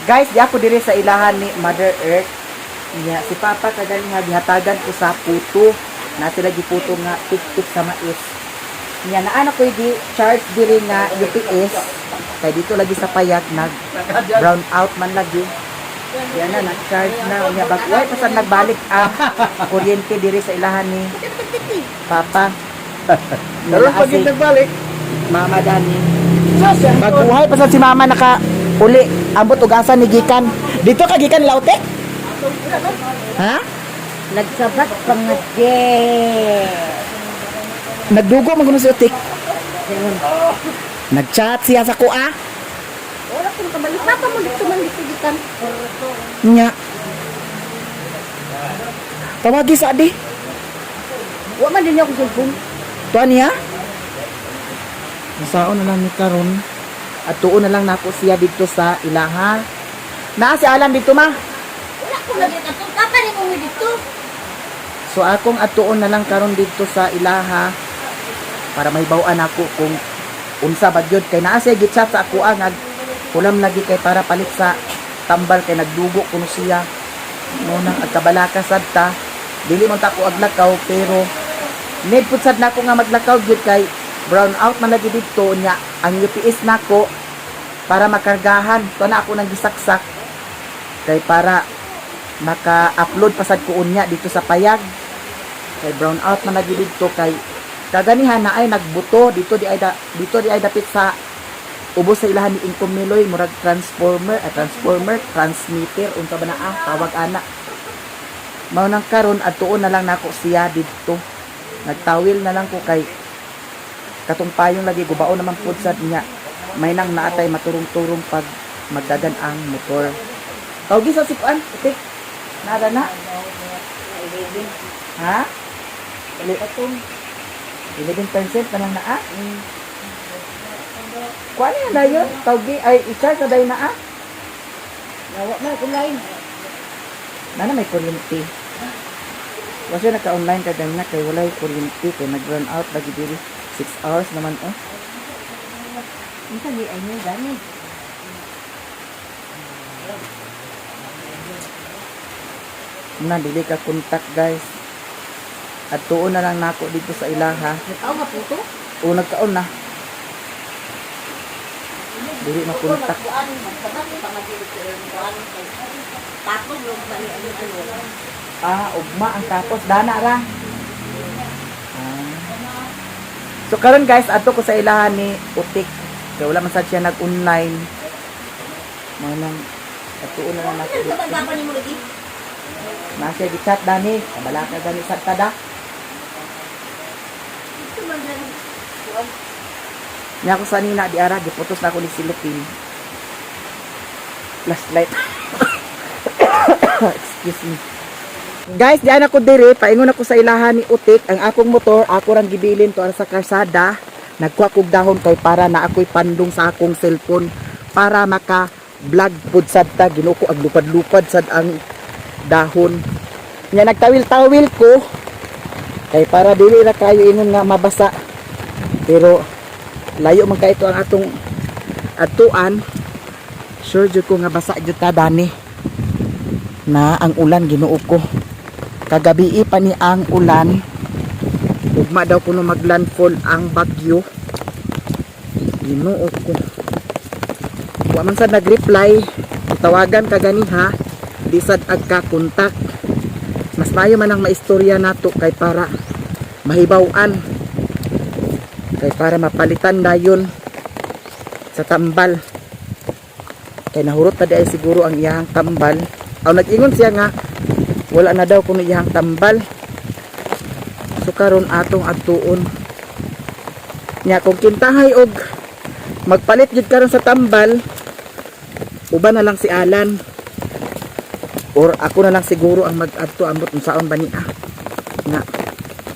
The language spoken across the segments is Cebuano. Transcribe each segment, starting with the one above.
Guys, di ako diri sa ilahan ni Mother Earth. Nya si Papa kagaling nga gihatagan ko sa puto. Na sila giputo nga tik-tik sa mais. Nya naa na ko gi charge diri nga UPS. Kay dito lagi sa payag nag brown out man lagi. Yan na, nag-charge na. Unya, bag-uway pa sa nagbalik ang kuryente diri sa ilahan ni Papa. Nya Karon naa pag si nagbalik, Mama Dani. Baguhay pa sa si Mama naka uli. Ambot ugasan ni gikan. Dito ka gikan Laute? Ha? Nagsabat pa nga Nagdugo man kuno si Utik. Nagchat siya sa kuha. Wala kong kabalik. Papa mo dito man dito gikan. Nya. Tawagi sa adi. Wa man din ako cellphone. Tuan niya? Nasaon na lang ni karon. At tuon na lang nako siya dito sa ilaha. Naa si Alan dito, ma. Wala ko lagi katong papa ni mo dito. So akong atuon na lang karon dito sa ilaha para mahibaw-an ako kung unsa ba gyud kay naa siya gichat sa ako nga kulam lagi kay para palit sa tambal kay nagdugo kuno siya mo nang agkabalaka sad ta, dili man ta ko aglakaw, pero need pud sad nako nga maglakaw gyud kay brown out man lagi didto. Nya ang UPS nako para makargahan to na ako nang gisaksak kay para maka-upload pa sad ko unya dito sa payag kay brown out man lagi didto. Kay kaganihan na ay nagbuto dito di ay da, dito di ay dapit sa ubos sa ilahan ni Ingko Miloy, murag transformer, ah, transformer, transmitter, unsa ba na ah, tawag ana. Mao nang karon adtuon na lang nako siya didto. Nagtawil na lang ko kay katong payong lagi gubao naman pud sad niya may nang naatay maturong-turong pag magdagan ang motor. Tawgi sa sikuan, itik. Nara na. Ha? 11% na lang na ah. Kuan na na yun? Tawgi ay i-charge na dahil na ah. Nawa man ko line. Nana may kuryente. Kasi naka-online ka ganyan kay walay kuryente kay nag-run out lagi diri 6 hours naman oh. Unsa ni ay ni gani? Na dili ka contact, guys. At tuon na lang nako dito sa ilaha. Nagkaon nga puto? O nagkaon na. Dili makontak. Kuan nagsabat pa nga dito kuan. Tapos lo ba ni ano ano. Ah, ugma ang tapos dana ra. Ah. So karon guys, adto ko sa ilahan ni Utik. Kay wala man sad siya nag-online. Mao nang atuon na lang nako Nagsabat dito. pa ni mo lagi. Na siya gi-chat dani, kabala ka gani sad tada. Dito man dyan. Kuan. Nya ako sa nina di ara giputos na ako ni Silupin. Flashlight. Excuse me. Guys, diyan ako dire, paingon ako sa ilahan ni Utik, ang akong motor, ako rang gibilin to sa karsada. Nagkuha kog dahon kay para na ako'y pandong sa akong cellphone para maka vlog pud sad ta. Ginoo ko, ag lupad-lupad sad ang dahon. Nya nagtawil-tawil ko kay para dili ra kayo ingon nga mabasa. Pero layo man kay ito ang atong atuan, sure jud ko nga basa jud ta dani na ang ulan. Ginoo ko, kagabi pa ni ang ulan. Ugma daw kuno maglandfall ang bagyo. Ginoo ko, wa man sad nag-reply. Tawagan ka gani ha, di sad agka-contact. Mas maayo man ang maistorya nato kay para mahibaw-an, kay para mapalitan dayon sa tambal kay nahurot na di ay siguro ang iyang tambal. Aw, nag-ingon siya nga wala na daw kuno iyang tambal. So karon atong adtuon nya kung kintahay og magpalit jud karon sa tambal, uban na lang si Alan or ako na lang siguro ang mag-adto. Ambot unsaon ba niya nga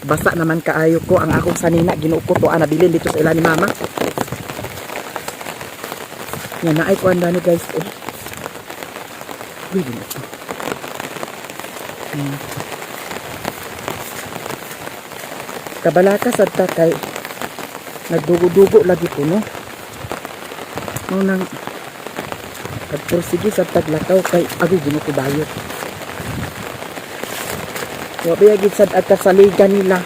basa naman kaayo ko ang akong sanina. Ginoo ko, to nabilin dito sa ila ni mama nga naay ko andani, guys, oh. Uy, ginoo ko. Kabalaka sad ta kay nagdugo-dugo lagi ko no. Mao nang Pagpursige sa taglakaw kay agoy, Ginoo ko, bayot. Wa ba gid sad at kasaligan nila.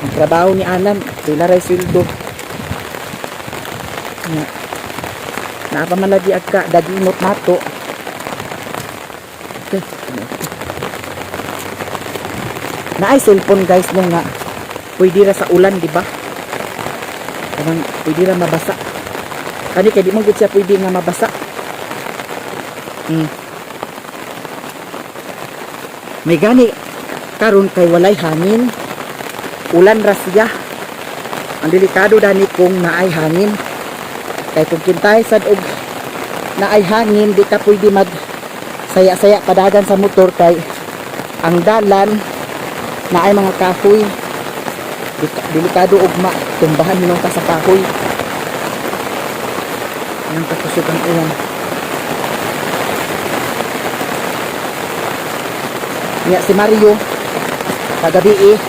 Ang trabaho ni Anan, pila ray sweldo. Nga. Naa pa man lagi agka daginot nato. Okay. Naay cellphone, guys, no, nga pwede ra sa ulan, di ba? Kanang pwede ra mabasa. Kani kay di mo gud siya pwede nga mabasa. May gani karon kay walay hangin. Ulan ra siya. Ang delikado dani kung naay hangin. Kay kung kintay sad og naay hangin, di ka pwede mag saya-saya padagan sa motor kay ang dalan naay mga kahoy. Delikado og matumbahan hinon ka sa kahoy. Ang kakusog ang ulan. Nya si Mario kagabi eh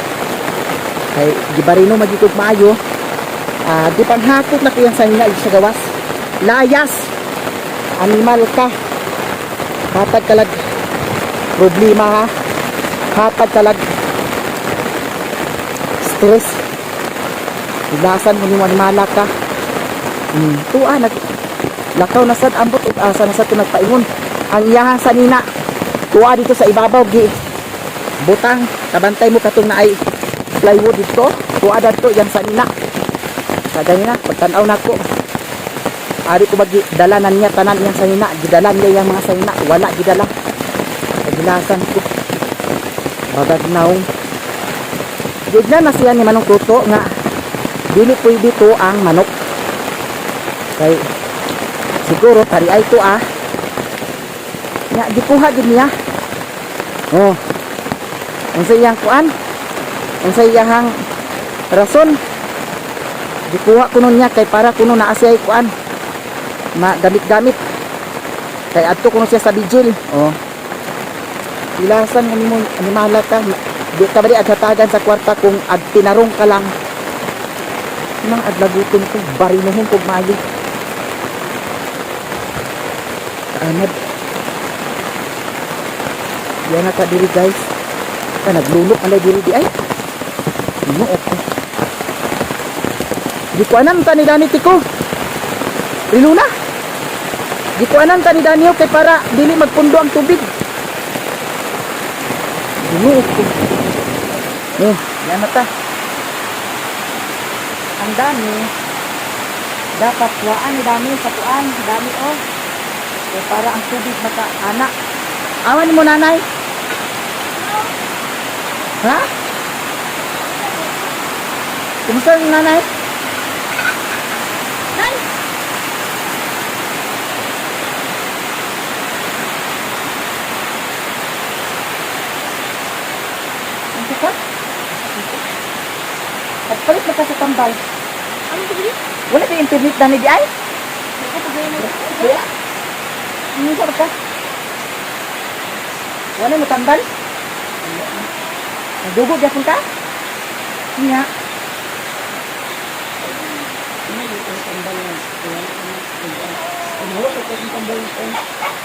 kay gibarino magikog maayo. Ah, di panghakot na kuyang sanina sa gawas. Layas. Animal ka. Hatag kalag problema, ha. Hatag kalag stress. Ilasan mo nimo, animala ka. Tuwa nag lakaw na sad, ambot ug asa na sad to nagpaingon. Ang iyahang sanina tuwa dito sa ibabaw gi butang, kabantay mo katong naay plywood dito, tuwa dadto yang sanina. Sa ganina pagtan-aw nako, ari ko bagi dalanan niya tanan iyang sanina, gidala niya yang mga sanina, wala gidala. Kagilasan ko. Bagag naong. Gid na siya ni Manong Tuto nga dili pwede to ang manok. Kay siguro tari ay to ah. Nya gikuha gid niya. Oh. Unsa iyang kuan? Unsa iyang rason? Gikuha kuno niya kay para kuno naa siya kuan. Magamit-gamit. Kay adto kuno siya sa vigil. Oh. Ilasan mo nimo, animala ka. Di ka ba di aghatagan sa kwarta kung agtinarong ka lang. Nang adlaguton ko, barinohon kog maayo. Kaanad. Yan na ta diri, guys. Ka naglulok ang diri di ay. Ginoo ko. Di ko anam ta ni Dani tiko. Riluna. Di ko anam ta ni Daniel kay para dili magpundo ang tubig. Ginoo ko. Oh, yan na ta. Ang dami. Dapat kuhaan ni dami sa kuan. Dami oh. Kay para ang tubig maka-ana. Awan mo, nanay. Ha? Kumusta yung nanay? Nay! Ano ka? Pagpalit mo ka sa tambal. Ano ba yun? Wala ba internet na ni di ay? Ako pa ganyan. Wala. Ano sa ka? Wala mo tambal? Nagdugo gyapon ka? Nya.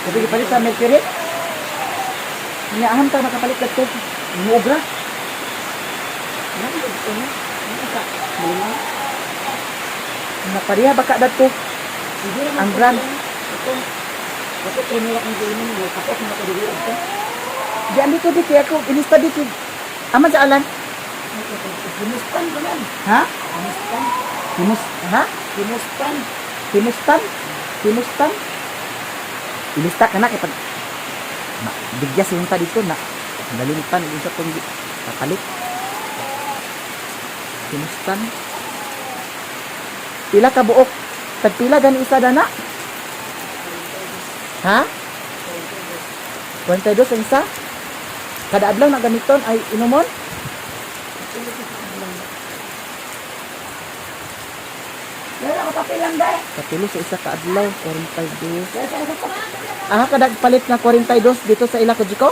Sabi gipalit sa Mercury? Nya aham ta makapalit kadto. Muobra. Napareha ba ka dadto? Ang brand. Diyan dito di kaya ko ilista dito. Aman sa alan? Himustan ba yan? Ha? Himustan. Himus ha? Himustan. Himustan? Himustan? Ilista ka na kay pag na, bigya siya ta dito na nalimtan unsa tong kapalit. Himustan. Pila ka buok? Tagpila gani isa dana? Ha? 42 ang isa? Kada adlaw na gamiton ay inumon? Wala ko papel lang dahil. Katulo sa isa ka adlaw, 42. Ah, kada palit nga 42 dito sa ila Kojiko?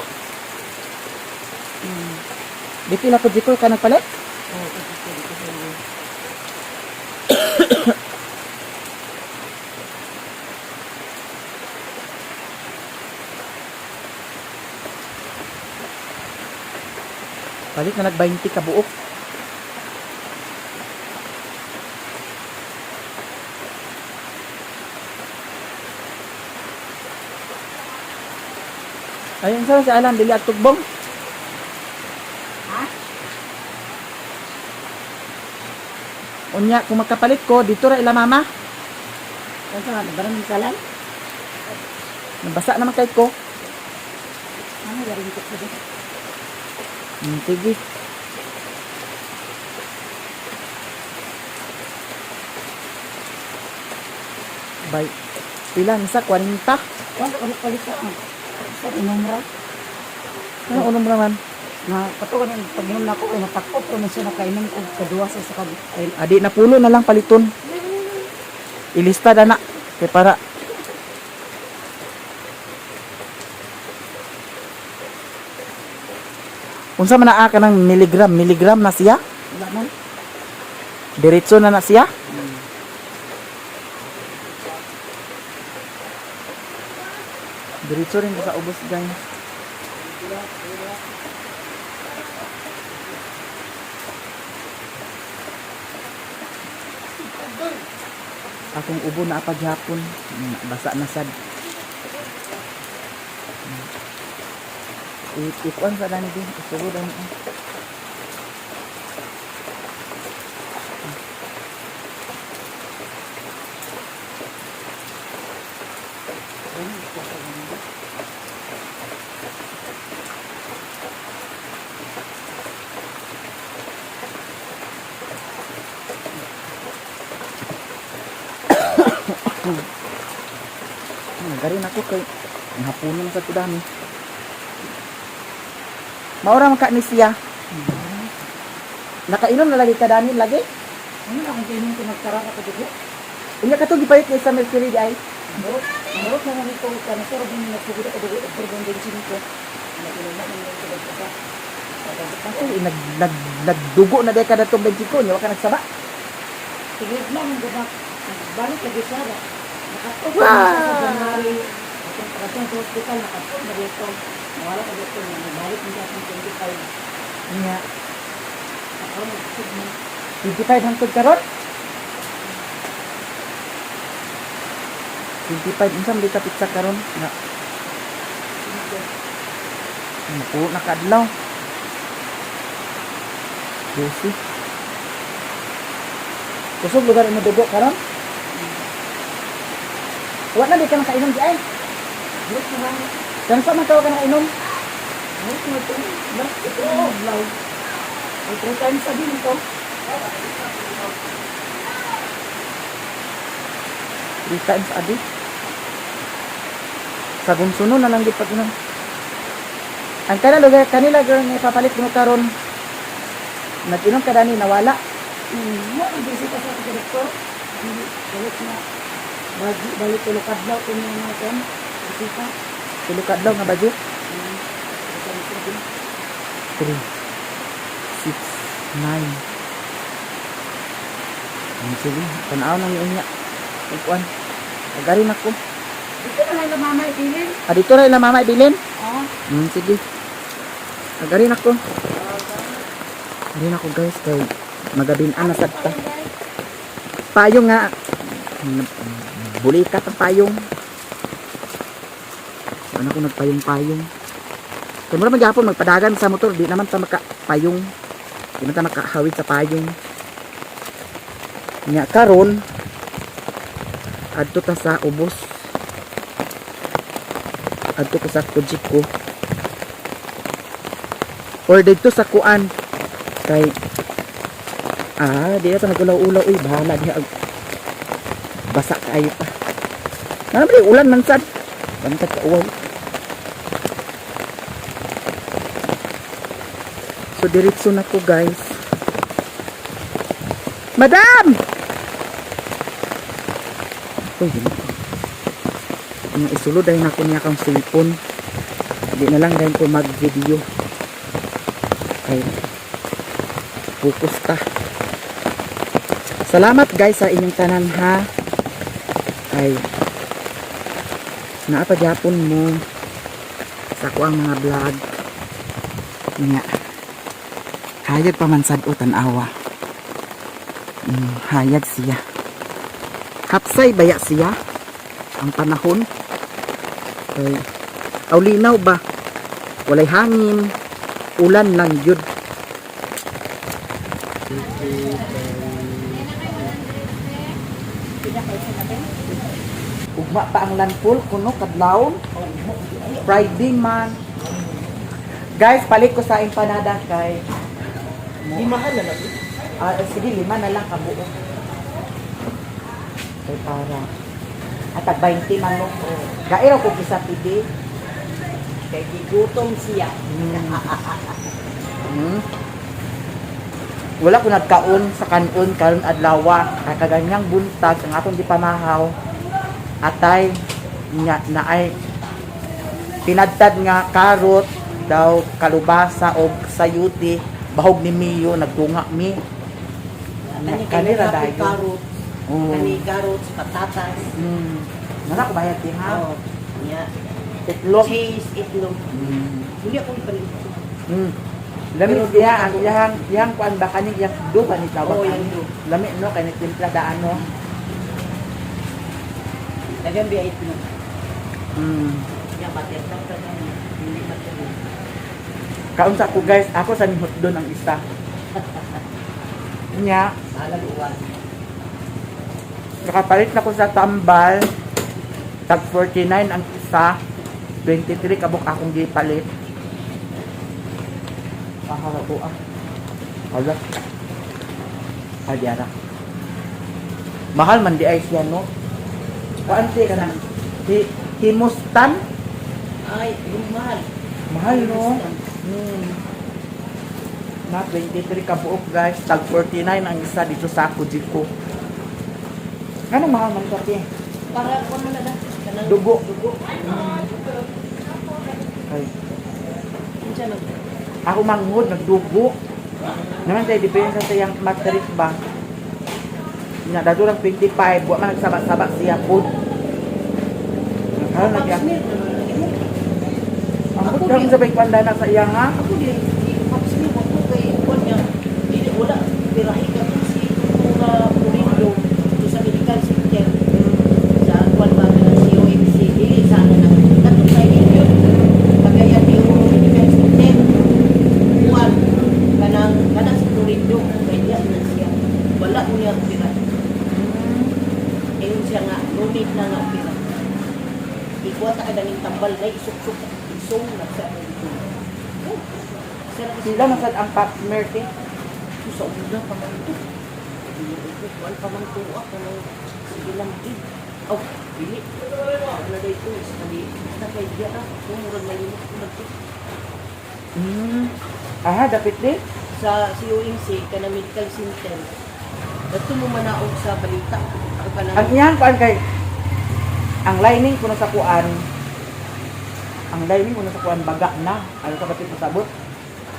Dito ila Kojiko ka nagpalit? Oo, dito sa iyo. Palit na nag 20 ka buok. Ayun sa si Alan dili at tugbong. Ha? Unya kung magkapalit ko dito ra ila mama. Unsa nga barang salan? Nabasa naman kay ko. Ano garin ko ko? Sige. Bay. Pila sa 40. Wala ko palit ka. Sa inom ra. Ano unom naman? Na kato kanin pag-inom na ako kay natakot ko na siya nakainom og kaduwa sa sa ay. Adi na pulo na lang paliton. Ilista na na kay para unsa man naa ka ng milligram, milligram na siya? Wala man. Diretso na na siya? Diretso rin ko sa ubos, guys. Akong ubo na apaghapon. Basa na sad. Ikuan sa dani din. Isugo dani. Nagarin ako kay ang hapunan sa kudami. Maura man ka ni siya. Nakainom na lagi ka dani lagi. Ano na kung kainom ko nagtara ka dugo. Unya ka to gipalit ni sa Mercury di ay. Murot, murot na nito ka na suro din nagsugod ako dugo og purgong din ko. Nakinom na nang tubig ka. Ako nag nag nagdugo na di ka datong 25 nya wa ka nagsaba. Tigil na ang gubak. Balik lagi siya ba. Nakatog Wow! na siya sa January. Atong pagkatong sa hospital, nakatog na dito. Nawala ka dito. Nabalik na siya akong 25. Nya Ako nagsug na. 25 hangtod karon. 25 unsa man di ka pitsa karon? Na Naku, nakadlaw. 12. Kusog lugar imo dugo karon? Wa na di ka nakainom di ay. Murot na lang. Kansa man ka wa ka nakainom? Murot na ito. Murot ito. Law. Ay, three times a day ito. Three times a day. Sa gunsuno na lang gid pag inom. Ang kana lugar kanila girl nga ipapalit mo karon. Nag-inom ka dani nawala. Mo ang bisita sa ako sa doktor. Hindi, balik na. Balik, balik tulog kadlaw kung yung mga kan. Bisita. Tulo ka adlaw nga budget. Three times a day. 3 6 9. Ang sige, tanaw nang niya. Ikuan. Agarin ako. Dito na lang la mama ibilin. Ah, dito na ila mama ibilin. Oh. Sige. Agarin ako. Agarin ako guys kay magabin-an na sad ta. Payong nga. Bulikat ang payong. Ano ko nagpayong-payong. Kay mura man gihapon magpadagan sa motor, di naman ta makapayong. Di man ta makahawid sa payong. Nya karon adto ta sa ubos. Adto ko sa Kojiko. Or dito sa kuan kay di na ta nagulaw-ulaw uy, bahala diha basa kaayo pa. Naman ba ulan man sad. Bantag ka uwaw. So diretso na ko guys. Madam! Uy, yun ko. Ang isulod dahil ako niya kang cellphone. Di na lang dahil ko mag-video. Kay focus ta. Salamat guys sa inyong tanan ha. Ay naa pa gyapon mo sa ako ang mga vlog. Nga. Hayag pa man sad o tan-awa. Hayag siya. Hapsay baya siya ang panahon. Kay aw linaw ba? Walay hangin. Ulan lang yun. Ugma pa ang landfall kuno kadlawon. Friday man. Guys, palit ko sa empanada kay Limahan na lang. Ah, sige, lima na lang kabuo. Kay para. At tag 20 man mo. Gairo ko isa pidi. Kay gigutom siya. Wala ko nagkaon sa kanon karon adlawa. Kay kaganyang buntag ang akong gipamahaw. Atay nga na ay tinadtad nga karot daw kalubasa og sayuti bahog ni Mio nagtunga mi. Kani Kanira dayon. Karot, Oo. kani carrots, patatas. Wala ko bayad di ha. Oh, nya. Itlog. Cheese, itlog. Hindi ako ipalit. Lami Pero siya ang iyang iyang kuan ba kaning iyang do ba ni tawag? Oo, ani? iyang do. Lami no kay nagtimpla daan no. Dagan biya itlog. Nya butter lang ka gani. Hindi butter. Kaon sa ako guys, ako sa nihot doon ang isa. Nya, Balag uwan. nakapalit na ko sa tambal. Tag 49 ang isa. 23 kabuk akong gipalit. Ahara ko ah. Hala. Ay, diara. Mahal man di ay siya, no? Kuan siya ka na. Himustan? Ay, yung mahal. Mahal, no? Na, 23 kabuok, guys. Tag 49 ang isa dito sa Kujiko. Ano mahal man siya, te? Para kuan man na na. Kanang Dugo. Dugo. Ay. Unsa man? Ako manghod, nagdugo. Naman tayo, diferensya sa iyang matris ba? Nga, dato lang 25, wa man nagsaba-saba siya po. Nagkaroon na siya. Pap smear naman lagi mo. Ang putang sa kwanda na sa iya nga. Ako di pap smear mo ko kay kuan niya. Dili wala pirahi ka to si Doktora Purindo to sa medical center sa kuan ba ng COMC dili sana na katong sa inyo Cagayan de Oro Medical Center kuan kanang kanang si Purindo kay diya na siya wala mo niya pira. Ingon siya nga no need na nga pira. Ikuha ta ka ganing tambal na isuksok isong na sa dito. Oh, sarap. Sila masad ang pap smear, te. Sa una pa man to. Kuan pa man to ah, kanang sige lang gid. Aw, dili. Wala day to is kali. Basta kay diya ah, kung murag malimot ko nagto. Aha, dapit di. Sa COMC kanang medical center. Dadto mo manaog sa balita. O kanang Ang iyang kuan kay ang lining kuno sa kuan. Ang lining kuno sa kuan baga na. Ano ka ba't pasabot?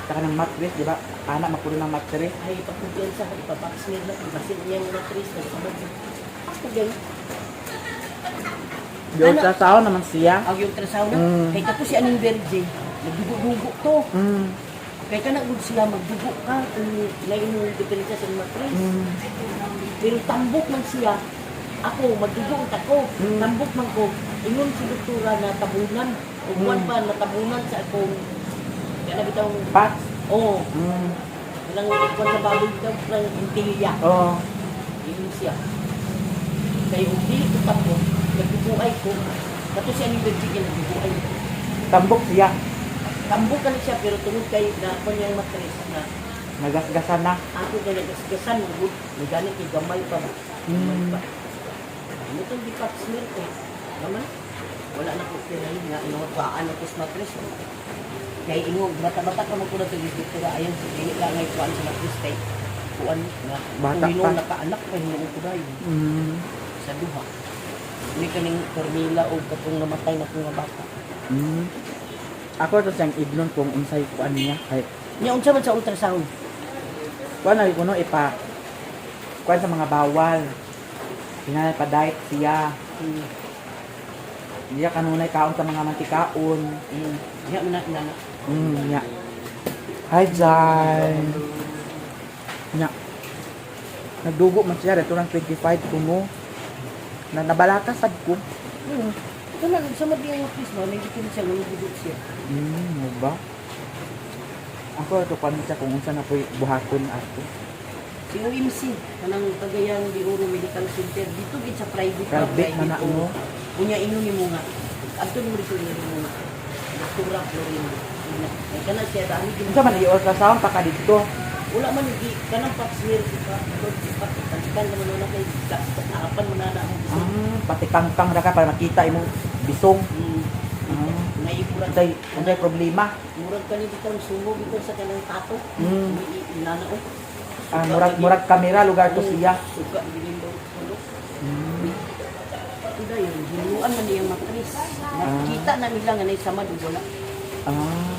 Saka ng mattress, di ba? Ana makulo ng mattress. Ay pagkumpiyansa ipapaksmir na basin niyang matris nagsamad. Ako gan. Di Ana. sa tao naman siya. Ang yung trasaw na. Mm. Kay kato si Aning Berje, nagdugo-dugo to. Kay kana gud sila magdugo ka kung lain mo diferensya sa matris. Pero tambok man siya. Ako, magdugo ang tako. Tambok man ko. Ingon si doktora na tabunan. O kuwan pa, natabunan sa akong kana bitawng Pat. Oh, kanang kuwan sa baboy bitaw kanang intilya. Oo. Ingon siya. Kay ug dili ko tambok, nagduguay ko. Kato siya ni Virginia nagduguay. Tambok siya. Tambok ka na siya pero tungod kay na kuwan niyang matres na Nagasgasan na. ako kay nagasgasan gud gani kay gamay pa ba. Gamay pa. Ano itong di pap smear ko? Naman, wala na ko pirahin nga inuwaan ako sa matres. Kay ingon, bata-bata ka man ko na sa doktora ayon sa dili ka ngay kuan sa matres kay kuan nga Bata kung pa. na kaanak pa hinuon ko dayon sa duha. Ni kaning Carmela o katong namatay na kong nga bata. Ako to siyang ignon kung unsay kuan niya. Kay Nya unsa man sa ultrasound? kuan na kuno ipa kuan sa mga bawal. Kinahanglan pa diet siya. Hindi kanunay kaon sa mga mantikaon. Diha man na na. Nya. Hi, Jai. Nya. Nagdugo man siya dito ng 25 kuno. Na nabalaka sad ko. Ito na, sa mabiyang nga please, no? Nagkikin siya, nagdugo siya. Mo ba? Ako ato pa siya kung unsa na po'y buhaton ato. Si OMC, kanang Cagayan de Oro Medical Center, dito gid sa private. Private man na, oo. no? Unya ingon nimo nga. Adto mo dito ingon nimo nga. Doktora Florindo. Ina. Ay kana siya dami gid. Unsa man i-ultrasound pa ka didto? Wala man gi kanang pap smear pa. Ipa naman wala kay naapan man na ang bisong. Ah, pati kangkang ra ka para makita imong bisong. Ah. Ngay murag Unsay problema? Murag kani bitang sumo bitang sa kanang tato. Inana oh. Ah, murag kamera lugar to siya. Suka gid daw. Ito yun, hinuan man niyang matris. Nakita na nila nga naisamad ug wala. Ah.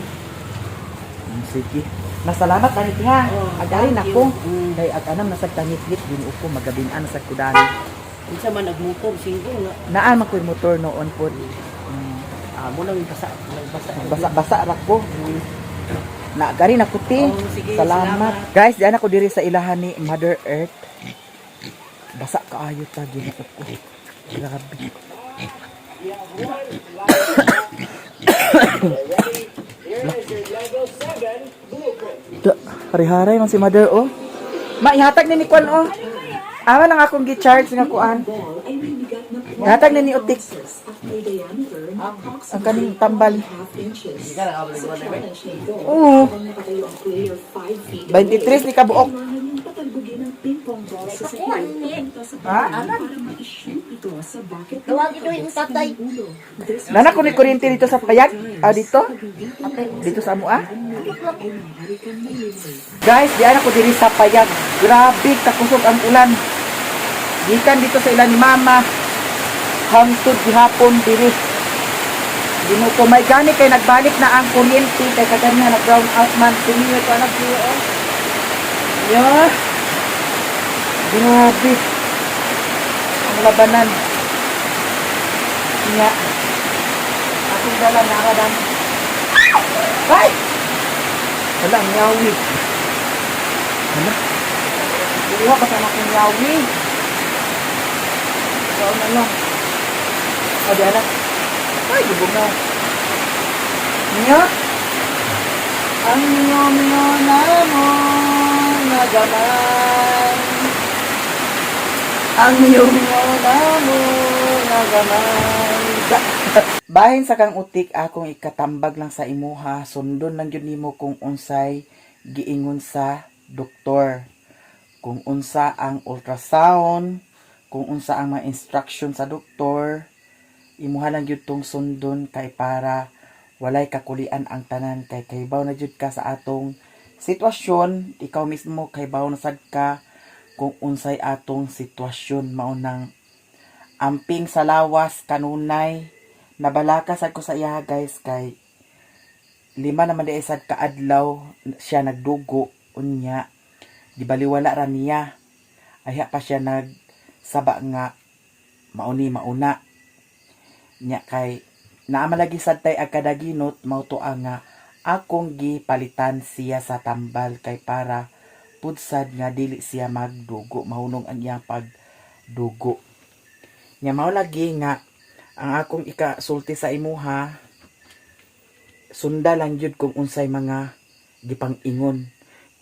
Sige. Nasalamat anit ha. Oh, Agarin thank ako. you. Kay ag anam nasag tangitlit Ginoo ko magabin-an sa kudan. Unsa man nagmotor singgo nga. Naan man ko'y motor noon pod. Amo lang basa, nagbasa. Basa-basa ra ko. Naagarin ako ti. Oh, sige, Salamat. salamat. Guys, diyan ako diri sa ilahan ni Mother Earth. Basa kaayo ta, Ginoo ko. Grabe. Da, hariharay man si Mother oh. Maihatag ni Kwan oh. Ama lang akong gi-charge nga kuan. Ihatag ni Utik. Ang kaning tambal. Oo. 23 ni kabuok. Ha? Tawagin ko yung tatay. Nana ko ni kuryente dito sa payag? Ah, dito? Dito sa amoa? Guys, diyan ako diri sa payag. Grabe, kakusog ang ulan. Gikan dito sa ilan ni Mama. Hangtod gihapon diri. Ginoo ko may gani kay nagbalik na ang kuryente kay kaganina nag brown out man. Tingin ko anak niyo oh. Yeah. Grabe. Ang labanan. Nga. Akong dala na aradan. Ay! Wala, ang yawi. Wala. Kuha ka sana akong yawi. So, ano lang. O, di anak. Ay, gubog na. Nya? Ang minyo-minyo na mo na gamay. Ang minyo-minyo na mo na gamay. Bahin sa kang utik akong ikatambag lang sa imuha, sundon lang gyud nimo kung unsay giingon sa doktor. Kung unsa ang ultrasound, kung unsa ang mga instruction sa doktor, imuha lang gyud tong sundon kay para walay kakulian ang tanan kay kahibaw na jud ka sa atong sitwasyon, ikaw mismo kahibaw na sad ka kung unsay atong sitwasyon. Mao nang amping sa lawas kanunay nabalaka sad ko sa iya guys, kay 5 naman di sad ka adlaw siya nagdugo, unya di baliwala ra niya, ayha pa siya nagsaba nga mauni mauna nya kay naa man lagi sad tay agkadaginot. Mao to ang nga akong gipalitan siya sa tambal kay para pudsad nga dili siya magdugo, mahunong ang iyang pagdugo nya. Mao lagi nga ang akong ikasulti sa imuha, sunda lang jud kung unsay mga gipang-ingon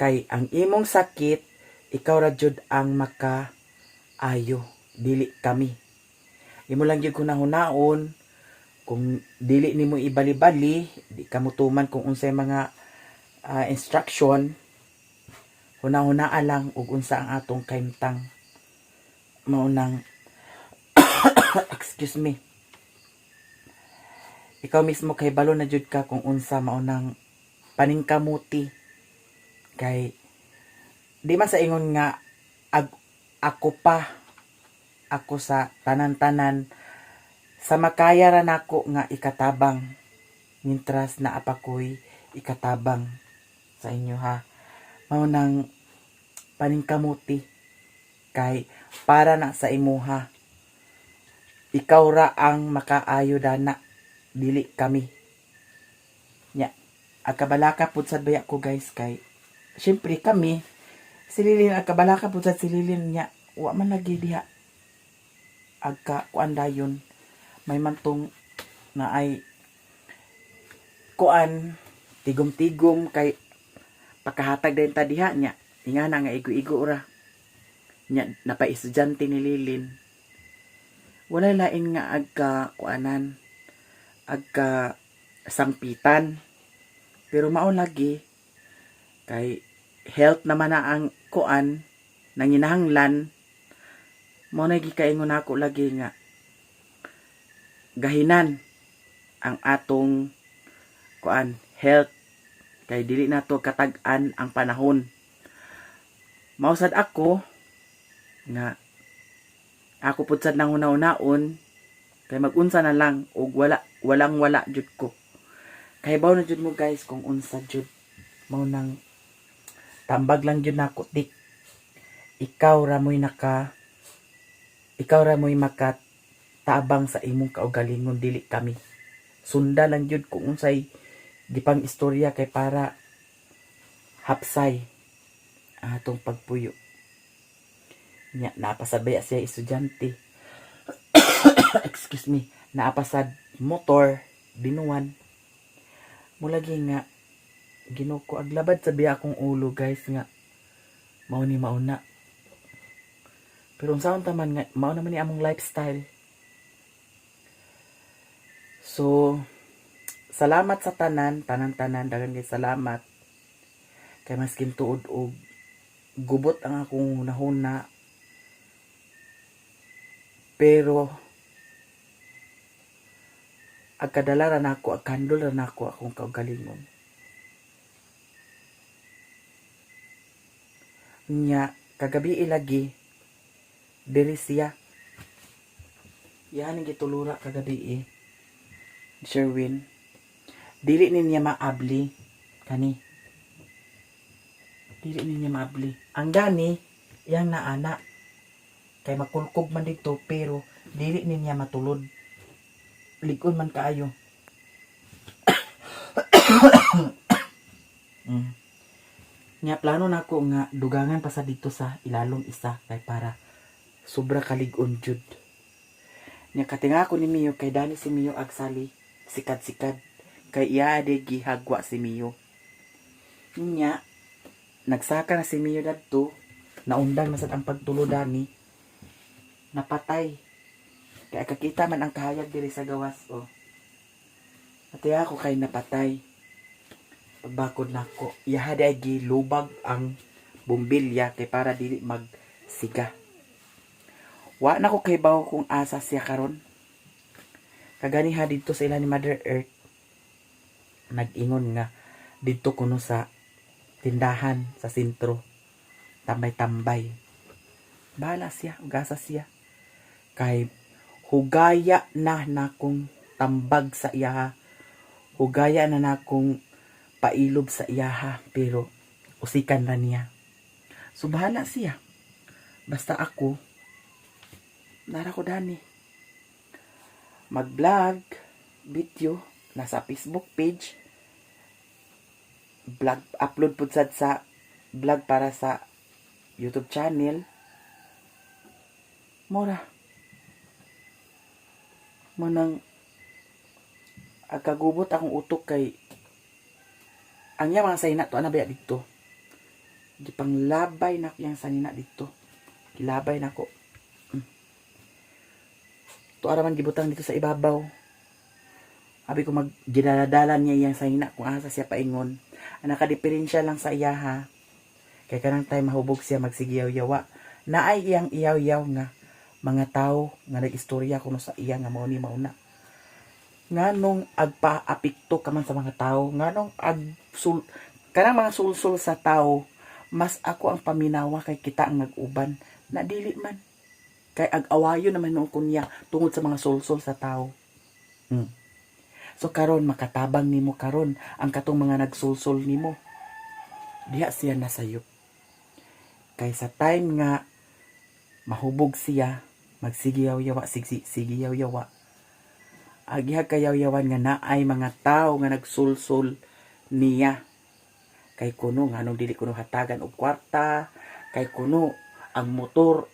kay ang imong sakit, ikaw ra jud ang maka ayo, dili kami. Imo lang jud hunaon kung dili nimo ibali-bali, di ka mutuman kung unsay mga instruction, hunahunaa lang ug unsa ang atong kahimtang. Mao nang, excuse me, ikaw mismo kay balo na jud ka kung unsa. Mao nang paningkamuti kay di man sa ingon nga ako pa ako sa tanan-tanan sa makaya ra nako nga ikatabang mintras naa pa ko'y ikatabang sa inyo ha. Mao nang paningkamuti kay para na sa imuha, ikaw ra ang makaayo dana, dili kami nya. Agkabalaka pud sad baya ko guys kay syempre kami Si Lilin, ang kabalaka po sa si Lilin niya, wa man lagi diha. Agka, kuan dayon, may mantong na ay kuan, tigom-tigom kay pakahatag din ta diha niya. Ingana nga igo-igo ra. Nya napa-estudyante ni Lilin. Wala lain nga agka kuanan, agka sangpitan. Pero mao lagi kay health naman na ang kuan nanginahanglan, mo na gikaingon nako lagi nga gahinan ang atong kuan, health, kay dili nato katag-an ang panahon. Mao sad ako nga ako pud sad nang hunahunaon kay mag-unsa na lang og wala, walang wala jud ko. Kay baw na jud mo, guys, kung unsa jud. Mao nang tambag lang jud nako, tik ikaw ra mo'y makatabang sa imong kaugalingon, dili kami. Sunda lang jud kung unsay gipang istorya kay para hapsay ang atong pagpuyo. Nya napasad baya siya estudyante, excuse me, naapasad motor binuan mo lagi nga Ginoo ko, aglabad sa biya akong ulo, guys, nga mao ni mauna. Pero unsaon ta man nga mao naman ni among lifestyle. So salamat sa tanan, tanan tanan, daghan kay salamat kay maskin tuod og gubot ang akong hunahuna, pero agkadala ra nako, agkandol ra nako akong kaugalingon. Nya kagabi ilagi diri siya. Yan ang gitulura kagabi eh. Sherwin. Dili ni niya maabli kani. Dili ni niya maabli. Ang gani yang naana kay makulkog man dito, pero dili ni niya matulod. Lig-on man kaayo. Nya plano nako nga dugangan pa sa dito sa ilalong isa kay para sobra kalig-on jud. Nya katinga ko ni Mio kay dani si Mio agsali sikad-sikad kay iya de gihagwa si Mio. Nya nagsaka na si Mio dadto, naundang na sad ang pagtulo dani. Napatay. Kaya kakita man ang kahayag diri sa gawas, oh. Ate ako kay napatay. Pagbakod nako, iyaha di ay gilubag ang bumbilya kay para dili magsiga. Wa na ko kaybaw kung asa siya karon. Kaganiha dito sa ila ni Mother Earth, nag-ingon nga dito kuno sa tindahan sa sentro, tambay-tambay. Bahala siya, ugasa siya. Kay hugaya na nakong tambag sa iyaha. Hugaya na nakong pailob sa iyaha, pero usikan ra niya. So bahala siya. Basta ako nara ko dani. Mag-vlog, video, nasa Facebook page, vlog, upload pud sad sa vlog para sa YouTube channel. Mora. Manang agkagubot akong utok kay ang iya mga sanina to ana ba dito. Gipanglabay na yang sanina dito. Gilabay na ko. To ara man gibutang dito sa ibabaw. Abi ko mag gidala-dala niya iyang sanina kung asa siya paingon. Ang nakadiperensya lang sa iya ha. Kay kanang time mahubog siya magsigiyaw-yawa. Naay iyang iyaw-yaw nga mga tao nga nag-istorya kuno sa iya nga mao ni mauna. Nganong agpa-apekto ka man sa mga tao, nganong ag sul, kanang mga sulsul sa tao, mas ako ang paminawa kay kita ang nag-uban na dili man. Kay ag-awayo naman noong kunya tungod sa mga sulsul sa tao. So karon makatabang nimo karon ang katong mga nagsulsul nimo. Diha siya nasayop. Kay sa time nga mahubog siya, magsigiyaw-yawa, sigiyaw-yawa. Agihag kayaw-yawan nga naay mga tao nga nagsulsul niya. Kay kuno nganong dili kuno hatagan og kwarta, Kay kuno ang motor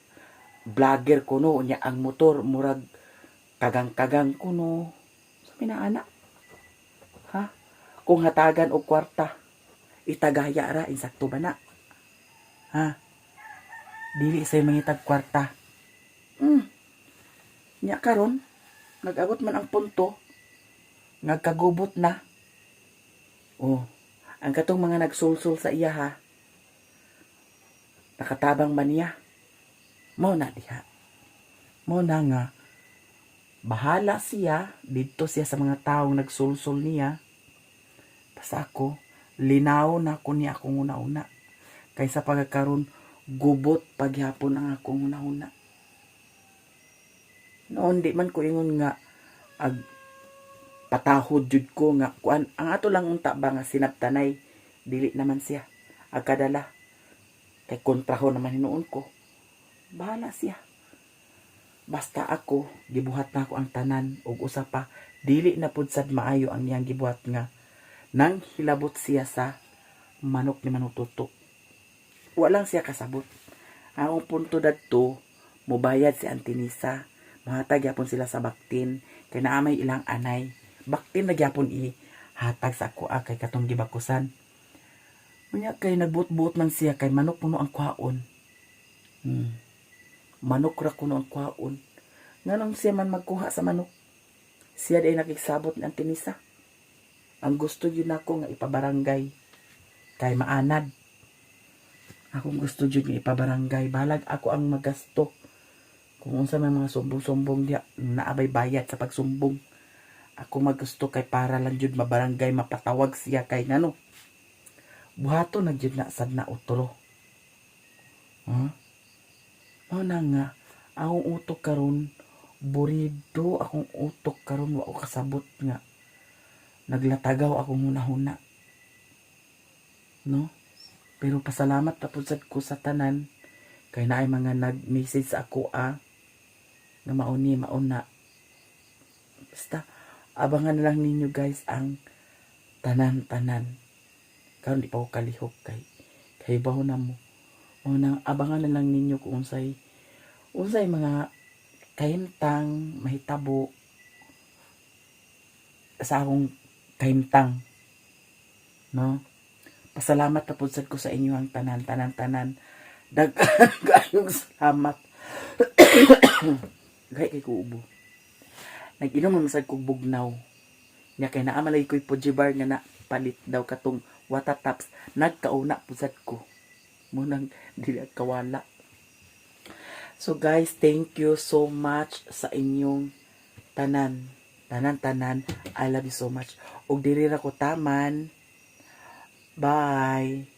vlogger kuno nya, ang motor murag kagang-kagang kuno sa minaana, ha? Kung hatagan og kwarta, itagaya ra, insakto ba na, ha? Dili say mangitag kwarta. Nya karon nag-abot man ang punto nagkagubot na. Oh, ang katong mga nagsulsul sa iya, ha, nakatabang man niya mo na diha. Mo na nga bahala siya didto siya sa mga taong nagsulsul niya. Basta ako, linaw na ko niya akong una-una kaysa pagkakaroon gubot paghapon ang akong una-una. Noon di man ko ingon nga ag patahod jud ko nga kuan. Ang ato lang unta ba nga sinabtanay, dili naman siya agkadala kay kontraho naman hinuon ko. Bahala siya, basta ako gibuhat na ako ang tanan. Ug usa pa, dili na pud sad maayo ang iyang gibuhat nga nang hilabot siya sa manok ni Manututo. Walang siya kasabot. Ang punto dadto, mobayad si Antinisa, mohatag gyapon sila sa baktin kay naa may ilang anay. Baktin na gyapon i hatag sa ako, ah, kay katong gibakusan. Unya kay nagbuot-buot man siya kay manok kuno ang kwaon. Manok ra kuno ang kwaon. Nganong siya man magkuha sa manok? Siya day nakigsabot ni Antinisa. Ang gusto yun ako nga ipabarangay kay maanad. Akong gusto jud nga ipabarangay. Balag ako ang magasto. Kung unsa may mga sumbong-sumbong diya, naabay bayad sa pagsumbong. Ako magusto kay para lang jud mabarangay, mapatawag siya kay ngano. Buhato na jud na sad na utro. Huh? Mao na nga akong utok karon burido, akong utok karon wa ko kasabot nga naglatagaw akong hunahuna. No? Pero pasalamat na pud sad ko sa tanan kay naay mga nag-message sa ako, ah, nga mauni mauna. Basta abangan na lang ninyo, guys, ang tanan-tanan. Karon di pa ko kalihok kay kay baho na mo. O nang abangan na lang ninyo kung unsay unsay mga kahimtang mahitabo sa akong kahimtang. No? Pasalamat na pud sad ko sa inyo ang tanan, tanan, tanan. Daghan kayong salamat. Gay kay ko ubo. Nag-inom man sad kog bugnaw. Nya kay naa man lagi ko'y Puji bar nga na palit daw katong Wata Tops. Nagkauna pud sad ko. Munang dili kawala. So guys, thank you so much sa inyong tanan. Tanan tanan. I love you so much. Ug diri ra ko taman. Bye.